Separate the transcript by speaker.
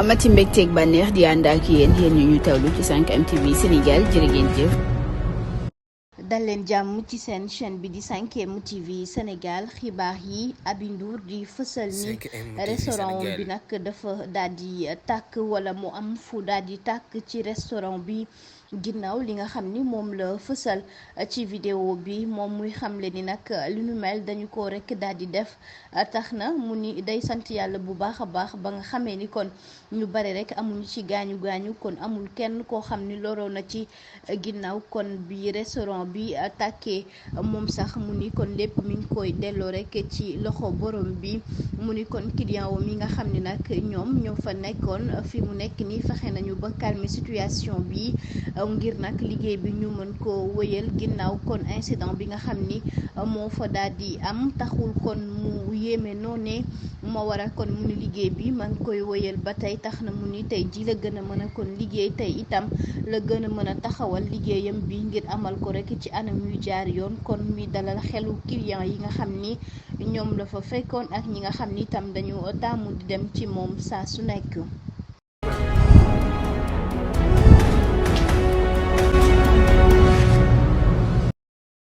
Speaker 1: amati mbégteeg bànneex di ànd ak yéen ñu tawlu ci 5M TV Sénégal jërë ngeen jëf.
Speaker 2: dal leen jàmm ci seen chaîne bi di 5M TV Sénégal xibaar yi Aby Ndour di fësal ni restaurant bi nag dafa daal di tàkk wala mu am fu daal di tàkk ci restaurant bi. ginnaaw li nga xam ni moom la fësal ci vidéo bi moom muy xamle ni nag li nu mel dañu ko rek daal di def tax na mu ni day sant yàlla bu baax a baax ba nga xamee ni kon ñu bari rek amuñu ci gaañu gaañu kon amul kenn koo xam ni loroo na ci ginnaaw kon bi restaurant bi tàkkee moom sax mu ni kon lépp mi ngi koy delloo rek ci loxo borom bi mu ni kon client wam yi nga xam ni nag ñoom ñoo fa nekkoon fi mu nekk ni fexe nañu ba calmer situation bi ngir nag liggéey bi ñu mën ko wëyal ginnaaw kon incident bi nga xam ni moo fa daal di am taxul kon mu yéeme noone moo waral kon mu ni liggéey bi man koy wëyal ba tey tax na mu ni tey ji la gën a mën a kon liggéey tey itam la gën a mën a taxawal liggéeyam bi ngir amal ko rek ci anam yu jaar yoon kon muy dalal xelu client yi nga xam ni ñoom la fa fekkoon ak ñi nga xam ni itam dañu tàmmu di dem ci moom saa su nekk.